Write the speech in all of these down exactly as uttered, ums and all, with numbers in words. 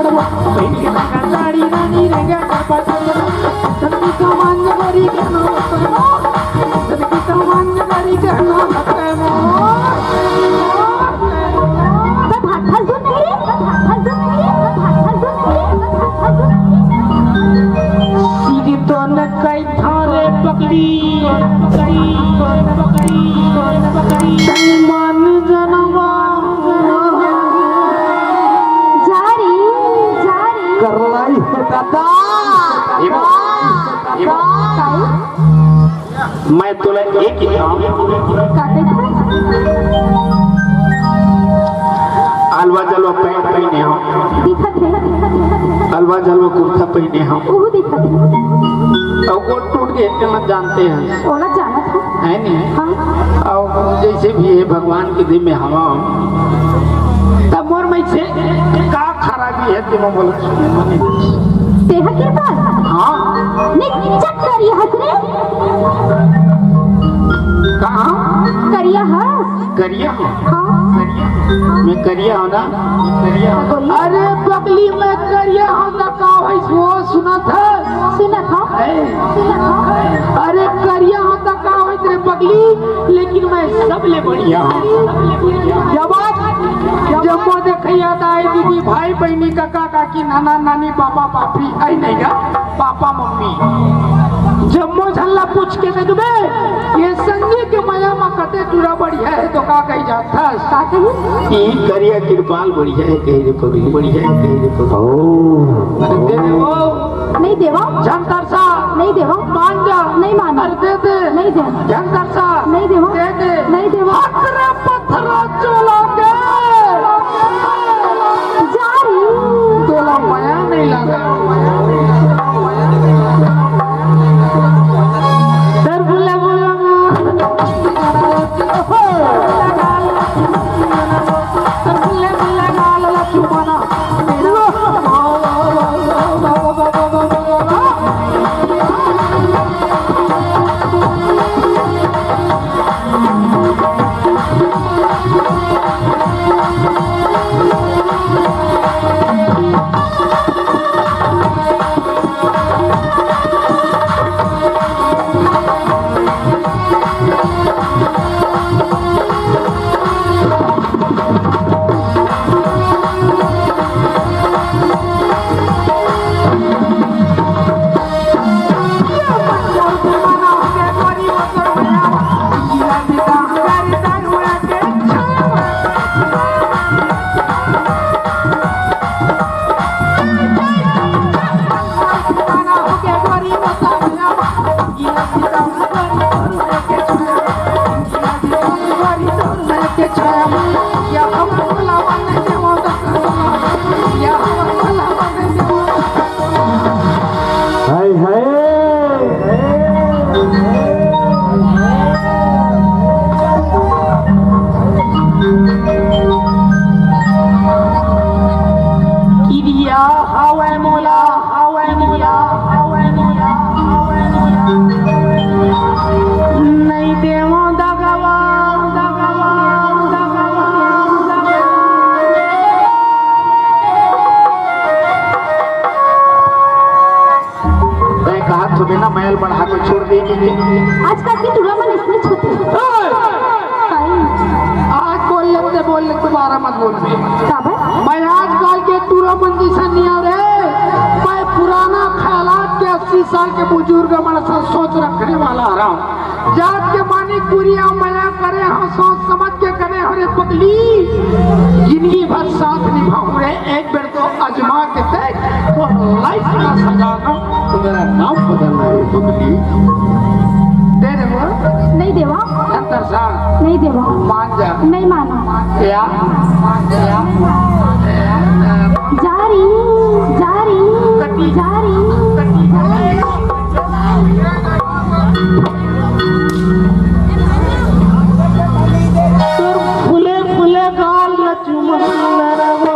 सीधी तो न कई थारे पकड़ी, पकड़ी, पकड़ी, पकड़ी। तन मन जनवा। जा रे, जा रे। करलाई हे दादा। ये वो, ये वो। काई? मैं तोला एक ही काम। का कही? अलवा जलवा पैंट पहिने हंव। दिखत हे। अलवा जलवा कुर्ता पहिने हंव। ओहू दिखत हे। अउ गोड़ टूट गे, तेला जानते हस। ओला जानत हंव। हे नहीं? हाँ। अउ जइसे भी हे, भगवान के देह में हवा हंव। त मोर में से का खराबी हे, तेला बोला। तेहा किरपाल? हाँ। निच्चट करिया हस रे। कहाँ? करिया हस। करिया हंव? हाँ। करिया हंव? मैं करिया हंव ना? करिया हंव। बोलिए। अरे पगली, मैं करिया हंव ना, का होइस वो सुनत हस? सुनत हंव। हे। सुनत हंव। अरे करिया हंव त का होइस रे पगली, लेकिन मैं सबले बढ़िया हंव। जब आज, जब वो देखइया दाई दीदी, भाई बहिनी, कका काकी, नाना नानी, पापा पापी, अई नहीं गा, पापा मम्मी, जम्मो झन ला पूछ के देखबे, ये संगी के मया म कते टूरा बढ़िया हे तो का कही जात हस? का कही? ई करिया किरपाल बढ़िया हे, कही रे पगली, बढ़िया हे, कही रे पगली। ओ। अरे दे दे वो। नहीं देवंव। झन तरसा। नहीं देवंव। मान जा। नहीं मानंव। अरे दे दे। नहीं देवंव। झन तरसा। नहीं देवंव। दे दे। नहीं देवंव। हथरा पथरा चोला के। जा रे। तोला मया नहीं लगा। डर बुला बुला। हाय हाय। किरिया हवय मोला, हवय मोला, हवय मोला, हवय मोला। नइ देवंव दगवा, दगवा, दगवा, दगवा। तैं कहत होबे ना, मैल बढ़ा के छोड़ दे के लिए। आजकल के टूरा मन इसने छूते। ए! काई? आज बोल लेते, बोल ले, दोबारा मत बोल। काबर? मैं आजकल के टूरा मन जैसा नहीं आ रे। मैं पुराना ख्यालात के अस्सी साल के बुजुर्ग मन सा सोच रखने वाला हरंव। जात के मानिक पुरी अउ मया करे हंव, सोच समझ के करे हंव रे पगली। जिंदगी भर साथ निभाहूं रे, एक बेर तो अजमा के देख, तो लाइफ ना सजाना, तो मेरा नाम बदलना रे पगली। दे दे वो। नहीं देवंव। अंतर साल। नहीं देवंव। मान जा। नहीं मानंव। या। या। जा रे, जा रे, कटी। जा रे। कटी। तोर फूले फूले गाल ला चुमा लरवो।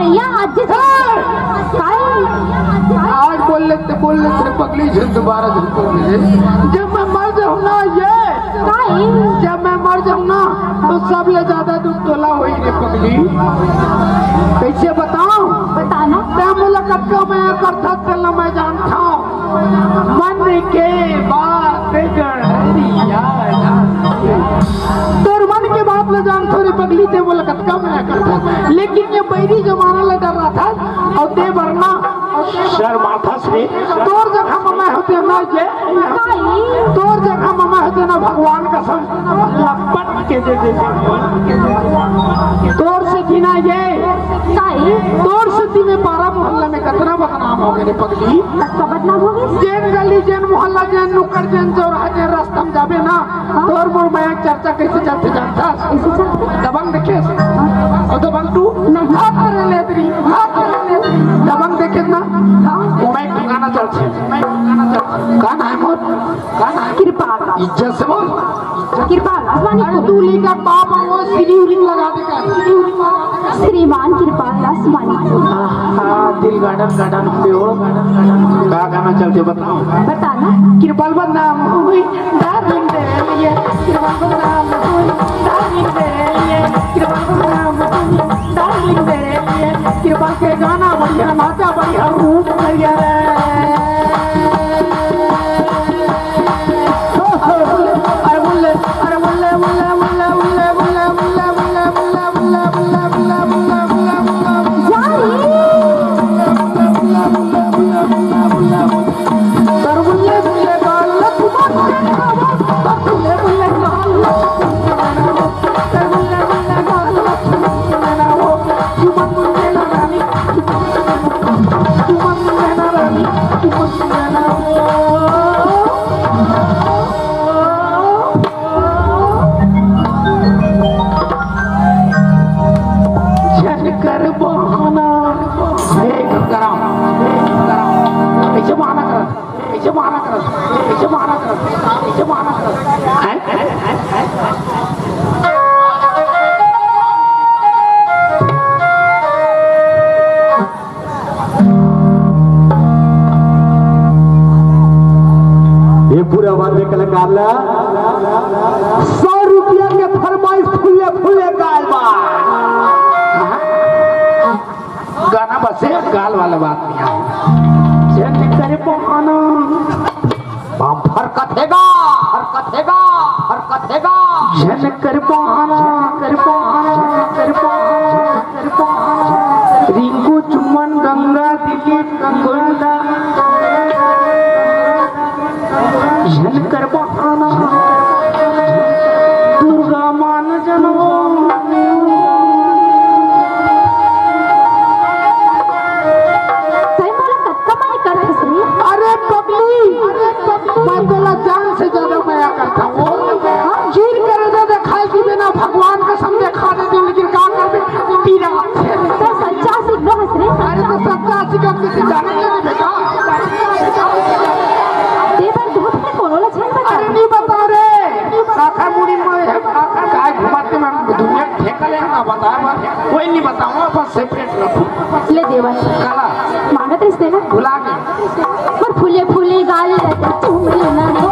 या आज जी, काय? आज बोल लेते, बोल लेते रे पगली, झन दोबारा झन बोल दे। जब मैं मर जाऊं ना ये, काय? जब मैं मर जाऊं ना, तो सबले ज्यादा दुख तोला होई रे पगली। कैसे बताऊं? बता ना। तैं मोला कतका मया करथस तेला मैं जानथंव। मन के बात गड़रिया। तोर मन के बात ल जानथंव रे पगली, तैं मोला कतका मया करथस। लेकिन ये बैरी जमाना ल डराथस अउ तैं बरना शर्माथस रे। तोर जगह म मैं होतेंव ना ये, तोर जगह म मैं होतेंव ना, भगवान कसम लपट के दे दे। तोर सेती ना ये, काय? तोर सेती मैं पारा मोहल्ला में कतना बदनाम हो गे रे पगली। कतका बदनाम हो गे? जेन गली, जेन मोहल्ला, जेन नुक्कड़, जेन चौराहा, जेन रास्ता में जाबे ना, हाँ। तोर मोर मया के चर्चा कैसे चलथे जानथस? कैसे चलथे? दबंग देखेस? हाँ। अउ दबंग टू? नहीं। हाथ करे लेत रही, हाथ करे लेत रही। दबंग देखेस ना? हाँ। मैं गाना चलथे। गाना है मोर। कृपाल दास। इज्जत से बोल। कृपाल दास मानिक। अरे तू लेकर बाप आओ, श्री उरी लगा दे कर। श्रीमान कृपाल दास मानिक। आहा, दिल गार्डन गार्डन हो गए हो। का गाना चलथे बताओ? बता ना। कृपाल बदनाम हुई, डार्लिंग तेरे लिए। कृपाल बदनाम हुई, डार्लिंग तेरे लिए। कृपाल बदनाम हुई, डार्लिंग तेरे लिए। कृपाल के गाना बढ़िया, नाचा बढ़िया, रूप बढ़िया रे। झन कर बहाना। ए, चुप कराओ, ए, चुप कराओ। ऐसे बहाना कर, ऐसे बहाना कर, ऐसे बहाना कर, ऐसे बहाना कर। हैं? हैं? हैं? हैं? ये पूरा वाद्य कलाकार ला सौ रुपया के फरमाइश फुल्ले फुल्ले गाल बा। गाना बसे, गाल वाला बात नहीं आवे। झन कर बहाना। बम फरकत हेगा, फरकत हेगा, फरकत हेगा। झन कर बहाना, कर बहाना, कर बहाना, कर बहाना। रिंकू, चुमन, गंगा, दिलीप, गोविंदा। झन कर बहाना, दुर्गा मान जनो। तैं मोला कतका मया करथस रे? अरे पगली, मैं तोला जान से ज्यादा मया करथंव। हाँ? चीर करे तो दिखाई दिबे ना, भगवान कसम दिखा देते, लेकिन का करबे? पीरा। तैं सच्चा आशिक नोहस रे। अरे तो सच्चा आशिक हम किसी जाने के नहीं बेटा। तैं बर धोखे कोनो ला झन बता। अरे नहीं बताओ रे। काखर मुड़ी में है, काखर काय घुमाते मैं दुनिया के ठेका ले ना बता, बस कोई नहीं बताऊंगा, बस सेपरेट रखो। ले देवा। काला। मांगत रहिस ना। भुला गए। पर फूले फूले गाल लगा चूम लेना।